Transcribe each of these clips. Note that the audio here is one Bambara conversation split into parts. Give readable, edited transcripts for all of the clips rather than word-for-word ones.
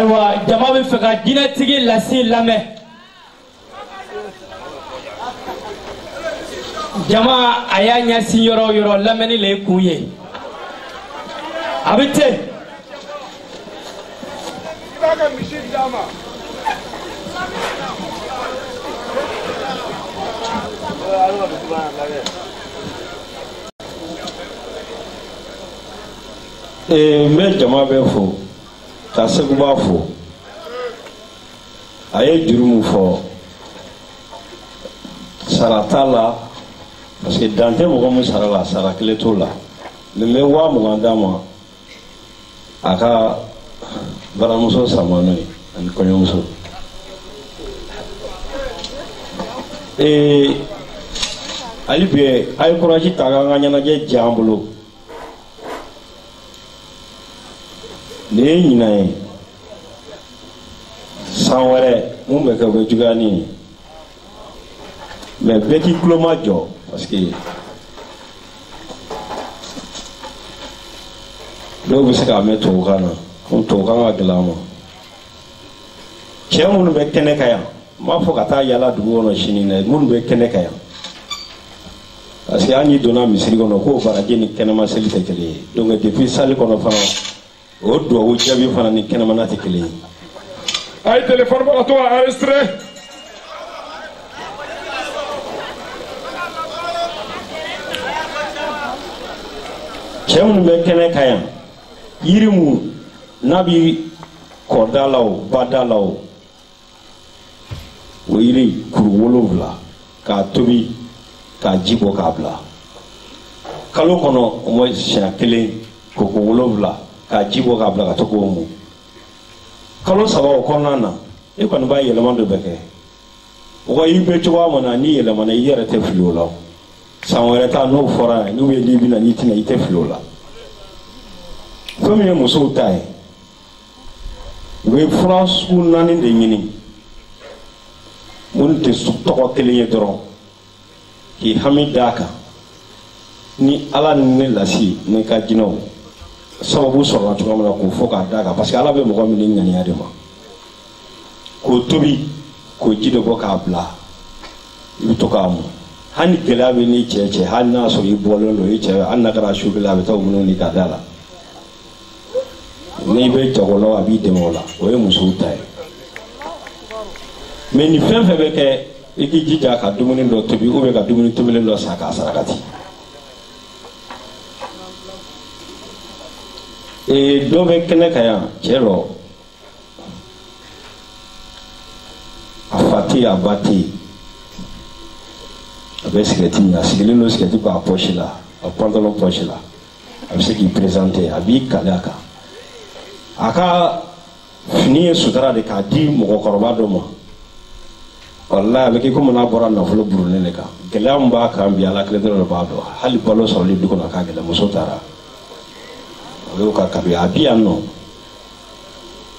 Ayiwa jama bɛ fɛ ka jinɛtigi lasi lamɛn. Jama a y'a ɲɛsin yɔrɔ o yɔrɔ lamɛnni le ye kun ye. A bɛ ten. I b'a ka misi d'a ma. N bɛ jama bɛɛ fo ka Seguba fo. A ye juru min fɔ sara t'a la parce que dan tɛ mɔgɔ min sara la, sara kelen t'o la. Mais n bɛ 20,000 d'a ma a ka baramuso sama n'o ye ani kɔɲɔmuso. Hali bi a ye courage ta k'an ka ɲɛnajɛ diya an bolo. Nin ye ɲinan ye, san wɛrɛ mun bɛ kɛ o bɛ juguya ni ye. Mais bɛɛ k'i tulo majɔ parce que dɔw bɛ se k'a mɛn tubabukan na, komi tubabukan ka gɛlɛn an ma. Cɛ minnu bɛ kɛnɛ kan yan, n b'a fɔ ka taa yala dugu kɔnɔ sini dɛ, minnu bɛ kɛnɛ kan yan. Parce que hali n'i donna misiri kɔnɔ k'o baraji ni kɛnɛma seli tɛ kelen ye. Donc depuis sali kɔnɔ fana, o duwawu jaabi fana ni kɛnɛmana tɛ kelen ye. A ye téléphone bɔ ka to ka enregistrer. Cɛ minnu bɛ kɛnɛ kan yan, yiri mun n'a bi kɔda la o bada la o, o yiri kuru 7 k'a tobi k'a ji bɔ k'a bila. Kalo kɔnɔ o ma siɲɛ kelen koko 7 k'a ji bɔ k'a bila ka to k'o mun. Kalo 3 o kɔnɔna na, e kɔni b'a yɛlɛma dɔ bɛ kɛ. O ka i bɛ cogoya min na, n'i yɛlɛmana i yɛrɛ tɛ fili o la o. San wɛrɛ ta n'o fɔra yan, n'u ye n'i bɛna n'i tɛna i tɛ fili o la. Fɛn min ye musow ta ye, u bɛ fura sugu 4 de ɲini minnu tɛ tɔgɔ kelen ye dɔrɔn k'i hami d'a kan. Ni Ala ni ne lasi ne ka jinɛw sababu sɔrɔla cogoya min na k'o fɔ k'a d'a kan, parce que Ala bɛ mɔgɔ min ni ŋaniya de ma. K'o tobi k'o ji de bɔ k'a bila, i bɛ to k'a mun. Hali ni gɛlɛya bɛ n'i cɛ cɛ, hali n'a sɔrɔ i bɔlen don i cɛ, hali n'a kɛra su kelen a bɛ taa o minnu ni ka da la. N'i bɛ jago la a b'i dɛmɛ o la, o ye musow ta ye. Mais ni fɛn fɛn bɛ kɛ, i k'i jija ka dumuni dɔ tobi ou bien ka dumuni tobilen dɔ san k'a sarakati. Dɔ bɛ kɛnɛ kan yan, cɛ dɔ, a fa tɛ yen, a ba tɛ yen, a bɛ sigɛrɛti min, a sigilen don sigɛrɛti b'a poche la, a pantalon poche la, a bɛ se k'i présenter, a b'i kale a kan. A ka fini ye sutura de k'a di mɔgɔkɔrɔba dɔ ma. Walahi a bɛ kɛ komi n'a bɔra nafolo burunnen de kan. Gɛlɛya min b'a kan bi, Ala kelen dɔrɔn de b'a dɔn. Hali balo sɔrɔli du kɔnɔ a ka gɛlɛn, muso taara. O y'o ka kabi, a bi yan nɔ.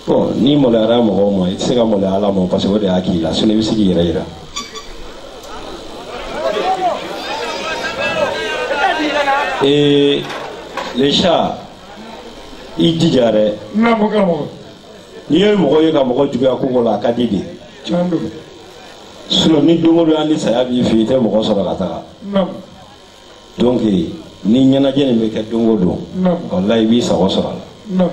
Bon, n'i maloyara mɔgɔw ma, i tɛ se ka maloya Ala ma parce que o de y'a k'i la, sinon i bɛ se k'i yɛrɛ yira. Le chat, i jija dɛ. Naamu karamɔgɔ. N'i ye mɔgɔ ye ka mɔgɔ juguya ko la, a ka di de. Tiɲɛ don. Sinon ni don o don hali ni saya b'i fɛ yen, i tɛ mɔgɔ sɔrɔ ka taga. Naamu. Donc ni ɲɛnajɛ nin bɛ kɛ don o don, Naamu. walahi i b'i sago sɔrɔ a la. Naamu.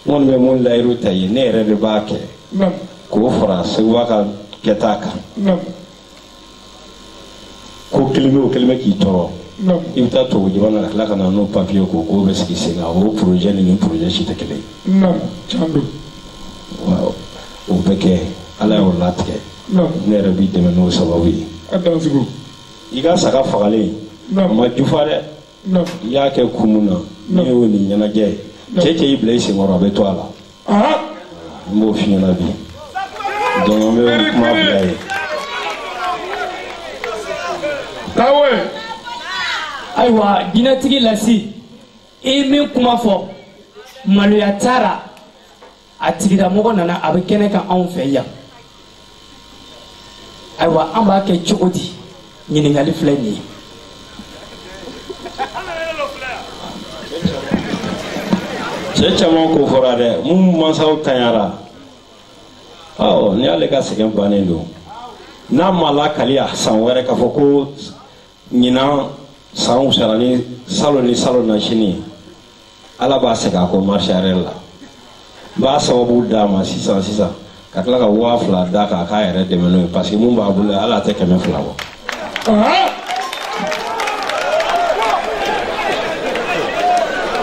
N kɔni bɛ mun layiru ta ye, ne yɛrɛ de b'a kɛ. Naamu. K'o fara Seguba ka kɛta kan. Naamu. Ko kelen bɛ o kelen bɛ k'i tɔɔrɔ. Naamu. I bɛ taa tubabu jamana na ka tila ka na n'o papiye ko k'o bɛ sigi sen kan, o projet ni nin projet si tɛ kelen ye. Naamu, tiɲɛ don. Waaw, o bɛ kɛ, Ala y'o latigɛ. Naamu. Ne yɛrɛ b'i dɛmɛ n'o sababu ye. A dansugu. I ka saga fagalen, Naamu. a ma jufa dɛ. Naamu. I y'a kɛ kun mun na, ne y'o nin ɲɛnajɛ ye. Naamu. Cɛ cɛ y'i bila i senkɔrɔ, a bɛ to a la. N b'o f'i ɲɛna bi. Donc an bɛ kuma bila yen. Tawe. Ayiwa, jinɛtigi lasi, i ye min kuma fɔ, maloya t'a la, a tigilamɔgɔ nana, a bɛ kɛnɛ kan anw fɛ yan. Ayiwa, an b'a kɛ cogo di? Ɲininkali filɛ nin ye. Cɛ caman ko fɔra dɛ, mun mansaw tanyara, Ɔ ni y'ale ka sɛgɛn bannen don n'a ma lakali a san wɛrɛ k'a fɔ ko ɲinan san wusara ni salon ni salon na sini ala b'a segin a kɔ marche arrière la n b'a sababu d'a ma sisan sisan ka tila ka 2000 d'a kan a k'a yɛrɛ dɛmɛ n'o ye parce que mun b'a bolo ala tɛ 200 bɔ.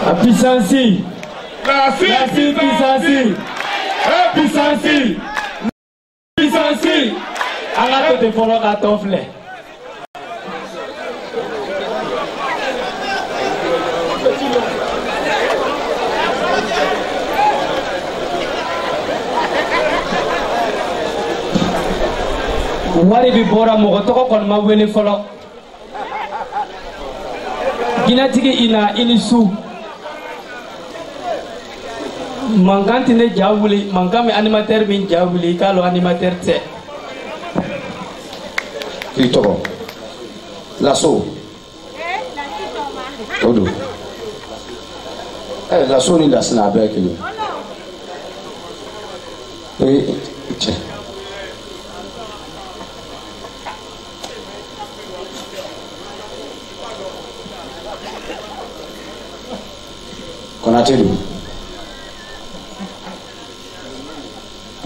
La puissance, la puissance, la puissance, puissance. An ka to ten fɔlɔ k'a tɔ filɛ. Wari bi bɔra mɔgɔ tɔgɔ kɔni ma wele fɔlɔ. Jinɛtigi i na i ni su. Mankan tɛ ne ja wuli, mankan bɛ animateur min ja wuli, i k'a lɔn animateur tɛ. I tɔgɔ Laso. O don. Laso ni Lasina a bɛɛ ye kelen. Cɛ. Konate don.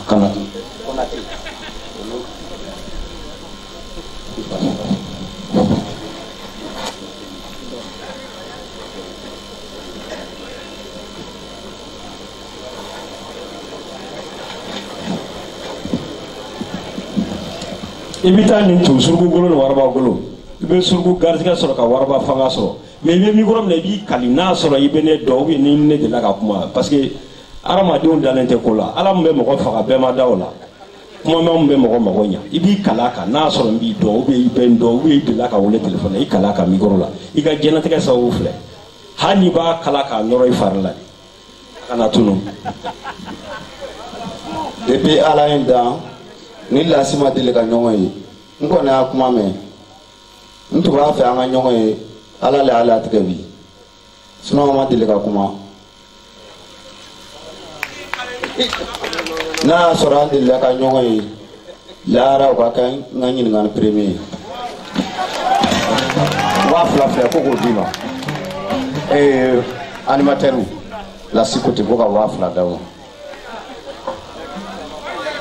Konate. Konate. I bɛ taa nin to suruku golo ni waraba golo i bɛ suruku garijɛgɛ sɔrɔ ka waraba fanga sɔrɔ mais i bɛ micro minɛ i b'i kali n'a sɔrɔ i bɛ ne dɔn ou bien ni ne delila ka kuma parce que hadamadenw dalen tɛ ko la ala min bɛ mɔgɔ faga bɛɛ ma da o la kuma min bɛ mɔgɔ mago ɲɛ i b'i kali a kan n'a sɔrɔ n b'i dɔn ou bien i bɛ n dɔn ou bien i delila ka wele téléphone na i kali a kan micro la i ka diɲɛlatigɛ sababu filɛ hali n'i b'a kala k'a nɔrɔ i fari la de a kana tunun. Depuis ala ye n dan ni Lasi ma deli ka ɲɔgɔn ye n kɔni y'a kuma mɛn n tun b'a fɛ an ka ɲɔgɔn ye ala le y'a latigɛ bi sinon an ma deli ka kuma n'a y'a sɔrɔ an delila ka ɲɔgɔn ye lahara o ka kɛ n ka ɲininkali premier ye 2000 filɛ ko k'o d'i ma animateur Lasi ko ten ko ka 2000 d'aw ma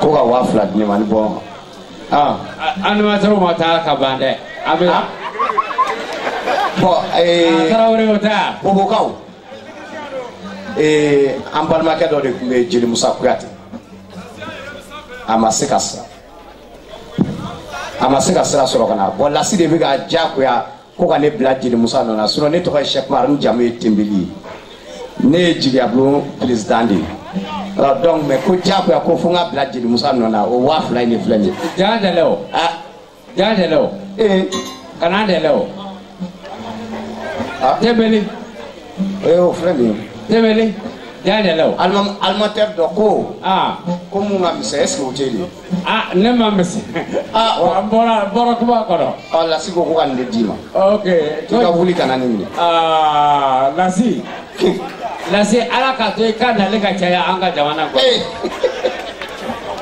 ko ka 2000 di ne ma ni bɔn ah animateur ma taa ka ban dɛ a bɛ bon Tarawele o tɛ Bobokaw an balimakɛ dɔ de tun bɛ Jeli Musa Kuyate a ma se ka sira sɔrɔ ka na bon Lasi de bɛ ka diyagoya ko ka ne bila Jeli Musa nɔ na sinon ne tɔgɔ ye Cheikh Umar n jamu ye Tenbeli ye ne ye Jigiyabulon président de ye. Alors donc mais ko diyagoya ko fo n ka bila Jeli Musa nɔ na o 2000 in de filɛ nin ye. Jan dɛlɛ o. Jan dɛlɛ o. Kana dɛlɛ o. Tebeli. O filɛ nin ye. Tebeli. Jan dɛlɛ o. Alimentaire dɔ ko. Ko mun ka misɛn est ce que o tɛ nin ye. Ne ma misɛn. N bɔra kuma kɔnɔ. Lasi ko ka nin de d'i ma. Ok. K'i ka wuli ka na nin minɛ. Lasi. Lasi ala k'a to i ka nali ka caya an ka jamana kɔnɔ.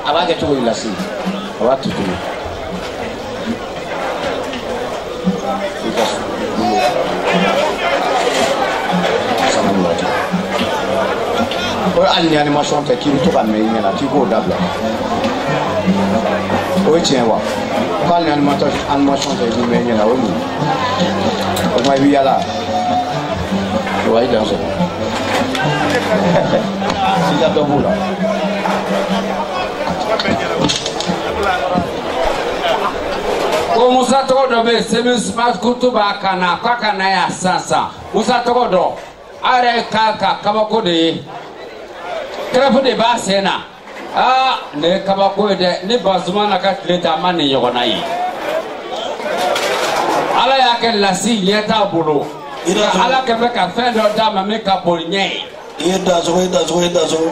A b'a kɛ cogo di Lasi? A b'a to cogo. O hali ni animation tɛ k'i bɛ to ka mɛn i ɲɛna k'i k'o dabila. O ye tiɲɛ wa? Ko hali ni animation tɛ i b'i mɛn i ɲɛna o ye mun ye? O tuma i bɛ yaala. Wa i dan sɔrɔ. Siga dɔ b'o la. Ko Musa tɔgɔ dɔ bɛ yen Semi Smart Kutu b'a kan na k'a ka na yan sisan sisan Musa tɔgɔ dɔ a yɛrɛ ka kabako de ye kɛrɛfɛ de b'a sen na nin ye kabako ye dɛ ni Basumana ka tile tɛ a ma nin ɲɔgɔnna ye ala y'a kɛ Lasi ɲɛ t'a bolo ala kɛ bɛ ka fɛn dɔ d'a ma min ka bon ɲɛ ye. I ye dansogo i dansogo i dansogo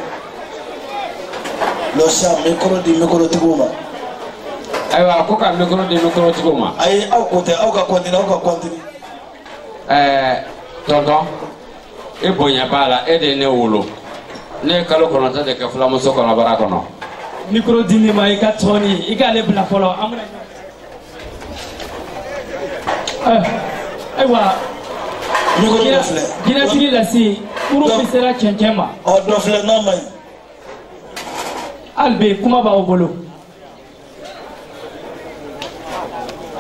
lɔsiya mikoro di mikorotigiw ma. Ayiwa ko ka mikoro di mikorotigiw ma. Ayi aw ko tɛ aw ka kɔntini aw ka kɔntini. Tɔntɔn e bonya b'a la e de ye ne wolo ne ye kalo 9 de kɛ fulamuso kɔnɔbara kɔnɔ Micro di ne ma i ka tɔɔni i k'ale bila fɔlɔ an bɛna. Ayiwa. Micro dɔ filɛ. Jinɛtigi lasi kurun bɛ sera cɛncɛn ma. Ɔ dɔ filɛ n'a ma ɲi. Hali bi kuma b'aw bolo.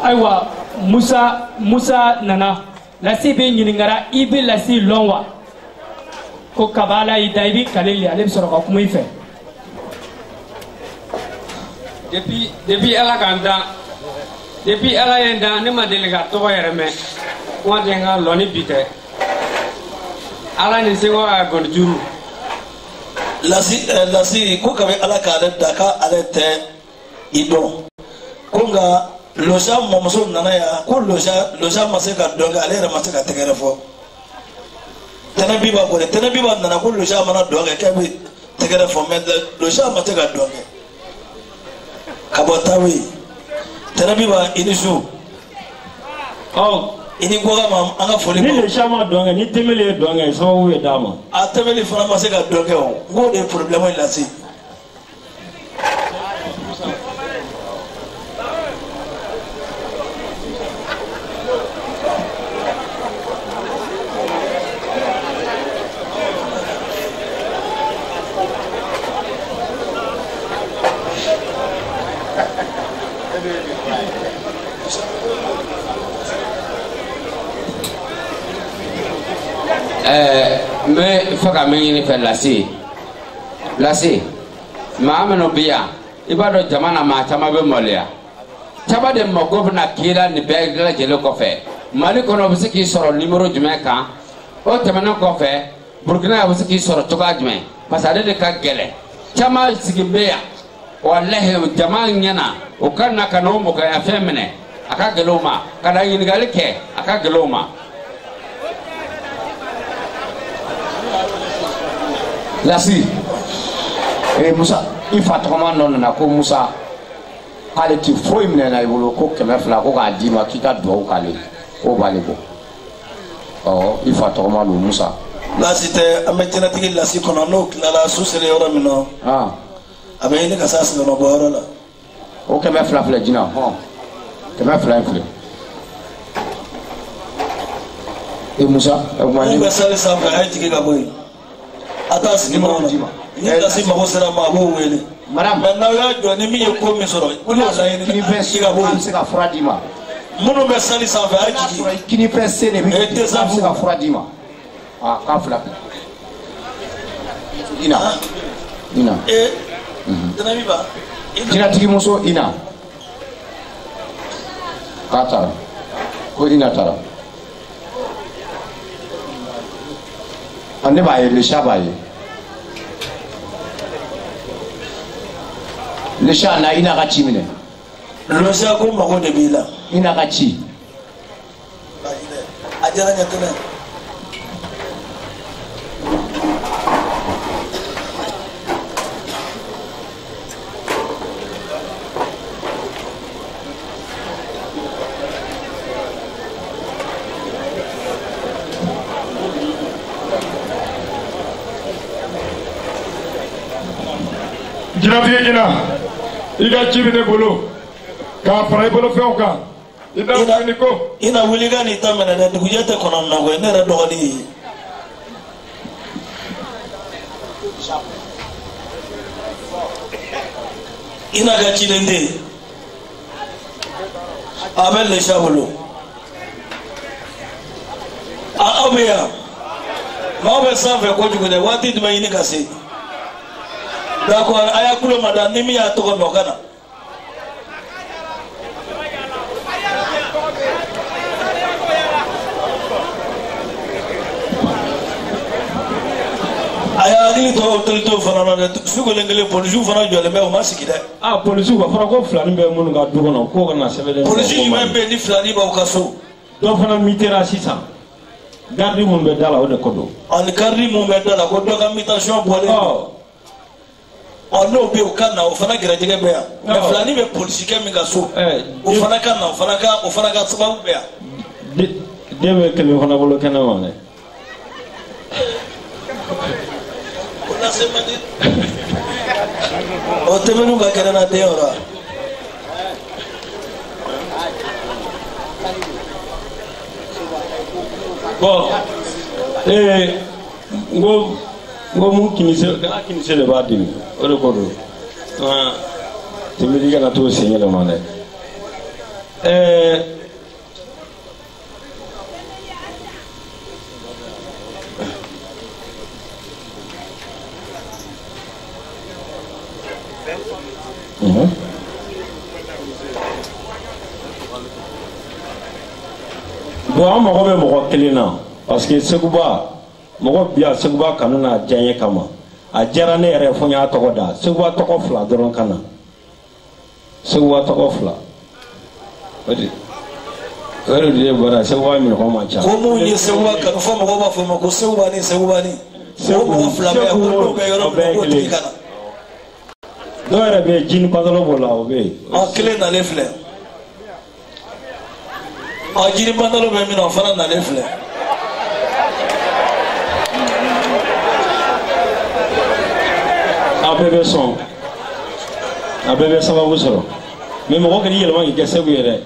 Ayiwa Musa nana lasi bɛ ɲininkara i bɛ lasi lɔn wa ko kaba ala y'i da i bɛ kale le ale bɛ sɔrɔ ka kuma i fɛ. Depuis ala k'an dan depuis ala ye n dan ne ma deli ka tɔgɔ yɛrɛ mɛn kuma tɛ n ka lɔnni bi tɛ ala ni seko ka gɔni juru. Lasi ko kabi ala k'ale da k'ale tɛ i dɔn ko nka Loja mɔmuso nana yan ko Loja ma se ka dɔn kɛ ale yɛrɛ ma se ka tɛgɛrɛ fɔ Tɛnɛ Biba kɔni Tɛnɛ Biba nana ko Loja mana dɔn kɛ k'a bɛ tɛgɛrɛ fɔ mɛ Loja ma se ka dɔn kɛ ka bɔ Tawe Tɛnɛ Biba i ni su. Ɔ i ni Goga ma an ka foli. Ni Loja ma dɔn kɛ ni Tɛmɛli ye dɔn kɛ sababu bɛ d'a ma. A Tɛmɛli fana ma se ka dɔn kɛ o n k'o de ye problème in lase. N bɛ fɛ ka min ɲini fɛ lase maa minnu bɛ yan i b'a dɔn jama na maa caman bɛ maloya caman de mago bɛna k'i la nin bɛɛ lajɛlen kɔfɛ Mali kɔnɔ o bɛ se k'i sɔrɔ nimoro jumɛn kan o tɛmɛnen kɔfɛ Burukina a bɛ se k'i sɔrɔ cogoya jumɛn parce que ale de ka gɛlɛn caman sigi bɛ yan walahi jama ɲɛna o ka na ka na o mɔgɔya fɛn minɛ a ka gɛlɛn o ma ka na ɲininkali kɛ a ka gɛlɛn o ma. Lasi Musa i fa tɔgɔma dɔ nana ko Musa k'ale ti foyi minɛ na i bolo ko 200 ko k'a d'i ma k'i ka duwawu k'ale k'o b'ale bɔ ɔ i fa tɔgɔma don Musa. Lasi tɛ an bɛ jɛnɛtigi lasi kɔnɔ n'o tilala su sera yɔrɔ min na a bɛ ɲini ka s'a sinamabɔyɔrɔ la. O 200 filɛ jinɛ hɔn 200 in filɛ. Musa. Mun bɛ sali sanfɛ a ye jigin ka bɔ yen. A t'a sigi ma ni lasi mago sera ma a b'o wele. Madame. Mɛ n'aw y'a jɔ ni min ye ko min sɔrɔ o y'o laɲini kinifɛn ka bɔ yen. An bɛ se ka fura d'i ma. Minnu bɛ sali sanfɛ a ye jigin. Kinifɛn sen de bɛ jigin an bɛ se ka fura d'i ma. Aa k'a fila. Ina. Ina. Tɛnɛ Biba. Jinɛtigimuso Ina. K'a taara. Ko Ina taara. Ne b'a ye Lecha b'a ye Lecha na Ina ka ci minɛ. Lecha ko mago de b'i la. Ina ka ci. A diyara n ye Tɛnɛ. Jinɛtigi Ina i ka ci bɛ ne bolo k'a fara i bolo fɛnw kan i da tuguni ko. Ina wuli ka n'i ta minɛ dɛ dugujɛ tɛ kɔnɔ nɔ koyi ne yɛrɛ dɔgɔnin ye. Ina ka ciden tɛ yen a bɛ Lecha bolo a aw bɛ yan maaw bɛ sanfɛ kojugu dɛ waati jumɛn ɲini ka se. D'accord, a y'a kulo ma da ni min y'a tɔgɔ mɛn o ka na. A y'a hakili to autorité fana na dɛ su kelen kelen polisiw fana jɔlen bɛ o ma sigi dɛ. Ah polisiw ka fɔra ko filani bɛ minnu ka du kɔnɔ k'o kana sɛbɛn. Polisi jumɛn bɛ yen ni filani b'aw ka so. Dɔ fana mitera sisan garidi mun bɛ da la o de ko don. Ani garidi mun bɛ da la ko dɔ ka mutation bɔlen. Ɔ n'o bɛ yen o ka na o fana gɛrɛjɛgɛ bɛ yan mɛ filani bɛ polisikɛ min ka so o fana ka na o fana ka sababu bɛ yan. Den bɛ kelen fana bolo kɛnɛ ma dɛ. O lase man di. O tɛmɛnu ka kɛnɛ na den yɔrɔ. Bon, n ko mun kinise kana kinise de b'a dimi o de ko don. Tɛmɛli kana t'o sen yɛlɛma dɛ. Bon, an mago bɛ mɔgɔ kelen na parce que Seguba mɔgɔ bi yan Seguba kanu n'a diyaɲɛ kama a diyara ne yɛrɛ fo n y'a tɔgɔ da Seguba tɔgɔ fila dɔrɔn ka na Seguba tɔgɔ fila o de bɔra Seguba minɛkɔ man ca. Ko mun ye Seguba kanu fo mɔgɔw b'a fɔ ma ko Seguba ni Seguba ni o mɔgɔ fila bɛ yan ko n'o bɛ yɔrɔ min na k'o tigi ka na. Dɔw yɛrɛ bɛ yen jini pantalon b'o la o bɛ yen. Ɔ kelen nalen filɛ. Ɔ jini pantalon bɛ min na o fana nalen filɛ. A bɛɛ bɛ sɔn a bɛɛ bɛ sababu sɔrɔ mɛ mɔgɔ k'i yɛlɛma k'i kɛ Segu ye dɛ.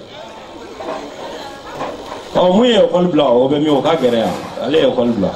Ɔ mun ye ekɔli bila o bɛ min o ka gɛrɛ yan ale ye ekɔli bila.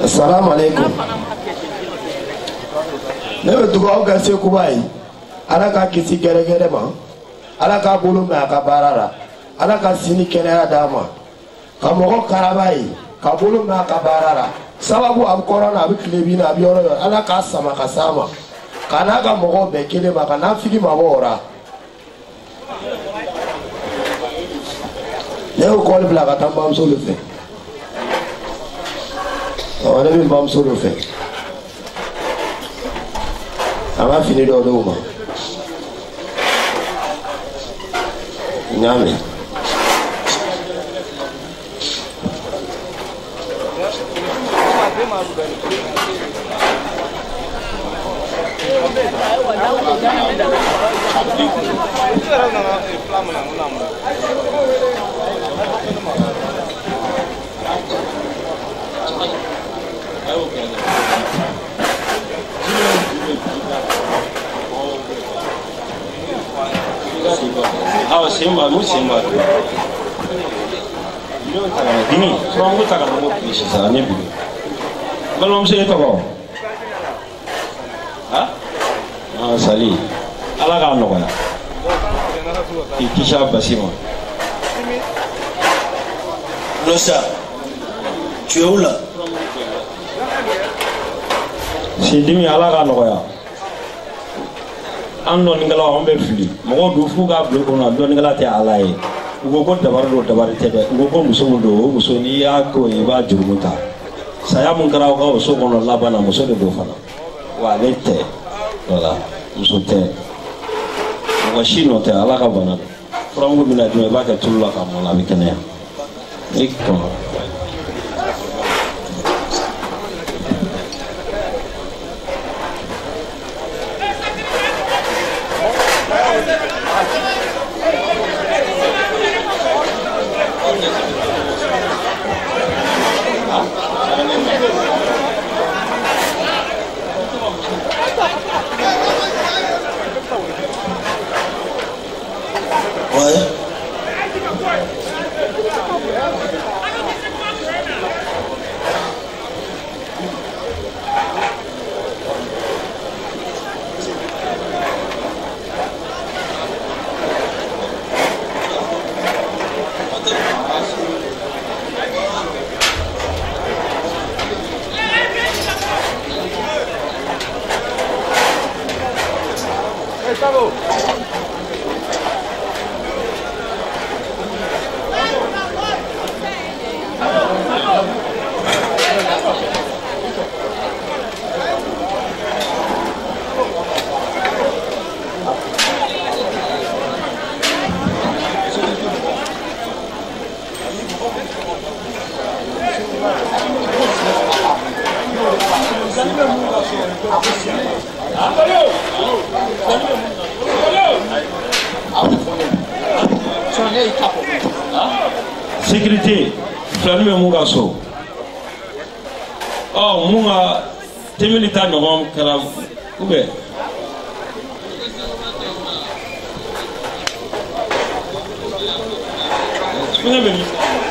Assalamu alaikum. Ne bɛ dugawu kɛ Sekuba ye Ala k'a kisi gɛrɛgɛrɛ ma Ala k'a bolo mɛn a ka baara la Ala ka sini kɛnɛya d'a ma ka mɔgɔ karaba ye ka bolo mɛn a ka baara la sababu a bɛ kɔrɔn na a bɛ tilebin na a bɛ yɔrɔ yɔrɔ Ala k'a sama ka s'a ma ka n'a ka mɔgɔw bɛn kelen ma ka n'a figi mabɔ o la. Ne y'o kɔli bila ka taa n bamuso de fɛ. Ɔ ne bɛ n bamuso de fɛ a ka fini dɔw d'o ma n y'a mɛn. Awa sen b'a mun sen b'a dimi furamugu ta ka na n'o bi sisan ne bi balimamuso e tɔgɔ ha sali Ala k'a nɔgɔya k'i kisi a basi ma. Losa, tu es où là? Sindimi Ala k'a nɔgɔya. An dɔnnikɛlaw an bɛ fili mɔgɔw dun f'u k'a bila u kɔnɔ dɔnnikɛla tɛ Ala ye u ko ko dabari don dabari tɛ dɛ u ko ko muso min don o muso n'i y'a k'o ye i b'a jurumu ta saya mun kɛra aw ka o so kɔnɔ laban na muso de don fana wa ale tɛ wala muso tɛ mɔgɔ si nɔ tɛ Ala ka bana don furamugu bɛna d'i ma i b'a kɛ tulu la k'a mɔn a bɛ kɛnɛya i kɔnɔ. Ouais. Sécurité filani bɛ mun ka so ɔ mun ka tɛmɛli ta ɲɔgɔn kɛra ou bien fɛngɛ bɛ min.